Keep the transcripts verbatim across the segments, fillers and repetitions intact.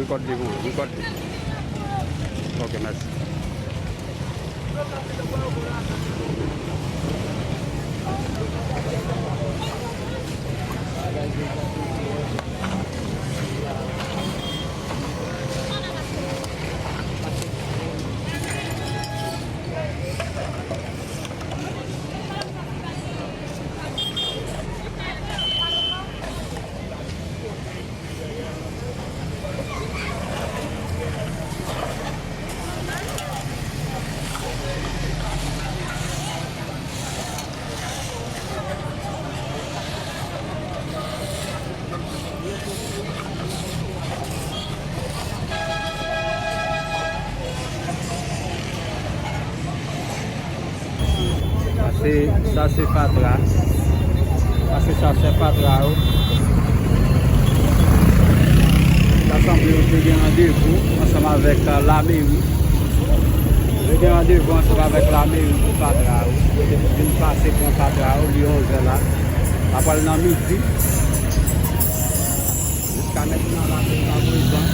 Record li pou ou, record li. Ok, mèsi. Sa se, sa se fatra. Sa se chasè fatra yo. Sa sanble yo te gen randevou ansanm avèk, euh, lameri. Yo te gen randevou ansanm avèk lameri pou fatra yo. Yo te vin pase pran fatra yo, li onzè la. Apral nan midi. Jiska mentnan, lameri pa prezan.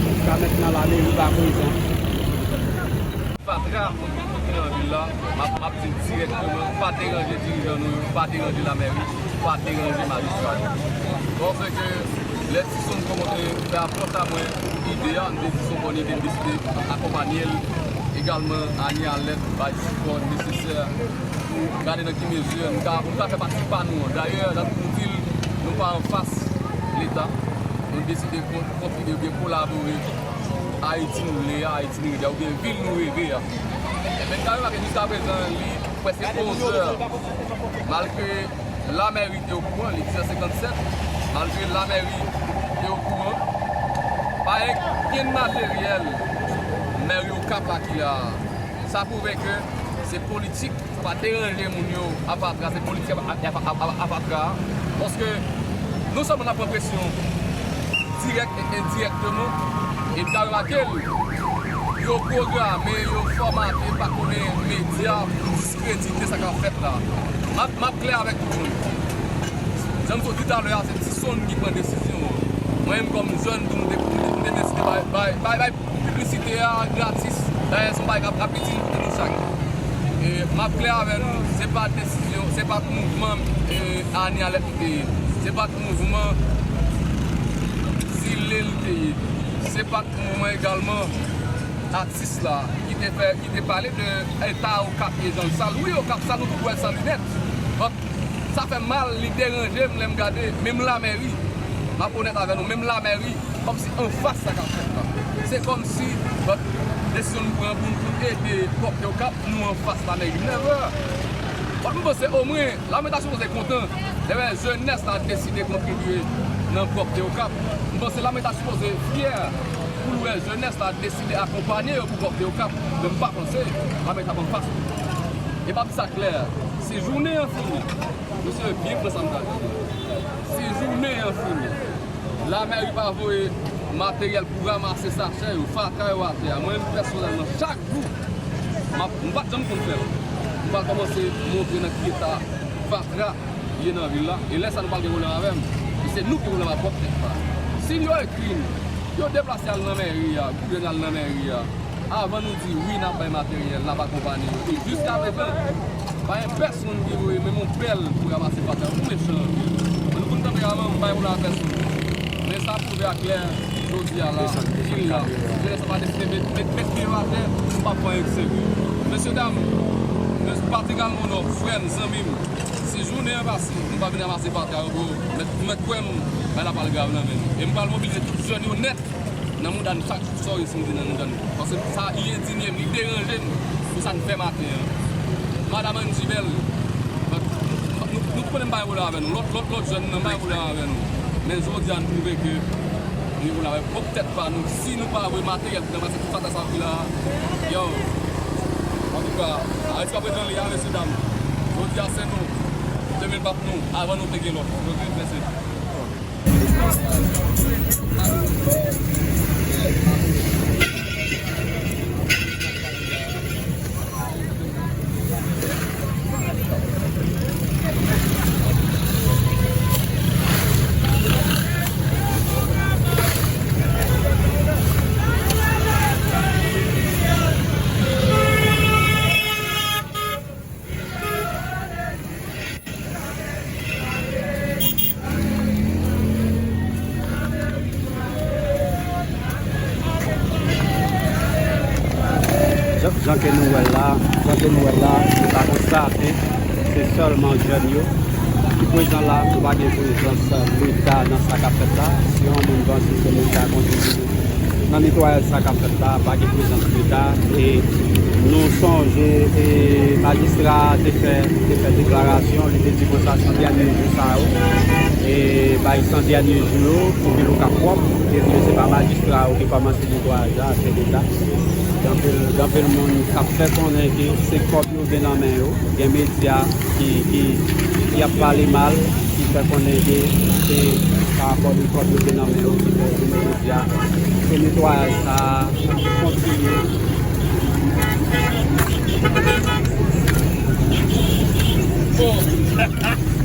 Jiska mentnan, lameri pa prezan. Fatra ki nan vil la, m ap, m ap di dirèkteman, pa deranje dirijan nou yo, pa deranje lameri, pa deranje majistra yo. Paske lè Tison te kòmanse fè apwòch la mwen pou ide a, m te di se yon bòn ide, m deside akonpanye l. Egalman, Anie Alerte bay sipò nesesè pou gade nan ki mezi nou ka, nou ka fè pati pa nou an. Dayè, jan nou di l, nou pa anfas Leta. Nou deside kon-, kontribye oubyen kolabore Ayiti nou vle a, Ayiti nou rete a, oubyen vil nou reve a. Ebyen, n ka remake jiska prezan, li prèske onzè. Malgre lameri te okouran, li diz è senkannsèt, malgre lameri te okouran, pa gen okenn materyèl meri Okap la ki la a. Sa pwouve ke se politik, sa pa deranje moun yo a fatra, se politik a, a, a fatra. Paske non sèlman n ap pran presyon dirèk e endirèkteman, e n ka remake l, yo pwograme, yo fòmate pa konnen medya pou diskredite sa k ap fèt la. M ap, m ap klè avèk tout moun. Jan m sot di talè a, se Tison ki pran desizyon an. Mwen menm kòm jèn tou, m te, m te deside bay, bay, bay, bay piblisite a gratis. Dayè, se yon bagay k ap, k ap itil nou chak. E m ap klè avè nou, se pa desizyon, se pa t mouvman, e, Anie Alerte li te ye. Se pa t mouvman Zile li te ye. Se pa t mouvman egalman atis la ki te fè, ki te pale de eta Okap ye jan l sal. Wi, Okap sal, nou tout wè l san linèt. But sa fè m mal, li deranje m lè m gade, menm lameri, m ap onèt avè nou, menm lameri, kòmsi anfas sa k ap fèt la. Se kòmsi, but, desizyon nou pran pou, pou ede pwòpte Okap, nou anfas lameri. Never! But m panse omwen, lame ta sipoze kontan lè wè jenès la deside kontribye nan pwòpte Okap. M panse lame ta sipoze fyè pou l wè jenès la deside akonpanye yo pou pwòpte Okap. Men m pa panse lame t ap anfas. E m ap di sa klè, si jounen an fini, mesye, byen pran sa m pral di. Si jounen an fini, lameri pa voye materyèl pou ranmase sachè yo, fatra yo atè a, mwen menm pèsonèlman, chak jou, m ap, m pa t janm konn fè l. M pral kòmanse montre nan ki eta fatra ye nan vil la. E lè sa nou pral gen pwoblèm avè m. E se nou ki pwoblèm ak pwòp tèt pa. Si yo ekri n, yo deplase al nan mèri a, gouvènè al nan mèri a, avan nou di wi, n ap bay materyèl, n ap akonpanye yo. E jiskaprezan, pa gen pèsonn ki voye menm yon pèl pou ranmase fatra. Ou mechan anpil. Mwen, nou konn tanperaman m, m pa gen pwoblèm ak pèsonn. Men sa pwouve a klè, jodi a la, vil la, jenès la pa deside met, met, met pye yo atè, m p ap pran anyen serye. Mesye dam, mesye Patrick Almonor, frè m, zanmi m, si jounen an pase, nou pa vin ranmase fatra yo, bro, mèt, mèt kwè m, bagay la pral grav nan men nou. E m pral mobilize tout jèn yo nèt nan mouda nou chak jou, sa w ye si m di nan mouda nou. Paske sa endinye m, li deranje m pou sa n fè maten an. Madanm Angie Bell, nou, nou, nou konnen m pa gen pwoblèm avè nou. Lòt, lòt, lòt jèn nan pa gen pwoblèm avè nou. Men jodi a, n pwouve ke nou gen pwoblèm avè pwòp tèt pa nou. Si nou pa voye materyèl pou ranmase tout fatra sa ki la a, yo, antouka, Ayiti pa prezan li a, mesye dam. Jodi a, se nou. Demen p ap nou. Avan nou te gen lòt. Ok, mèsi. Jan ke nou wè l la, jan ke nou wè l la, se pa konsa ke se sèlman jèn yo ki prezan la, nou pa gen prezans Leta nan sa k ap fèt la. Si yon moun panse ke Leta kontribye nan netwayaj sa k ap fèt la, pa gen prezans Leta. E nou sonje, e majistra a te fè, te fè deklarasyon, li te di konsa san dènye jou sa yo, e bay san dènye jou yo pou vil ou ka pwòp. E se pa majistra yo ki kòmanse netwayaj la, se Leta. Gen anpil, gen anpil moun k ap fè konnen ke se kòb yo gen nan men yo. Gen medya ki, ki, ki ap pale mal, ki fè konnen ke se pa rapò de kòb yo gen nan men yo ki fè yo vin medya. Se netwayaj sa a kontinye. Bon.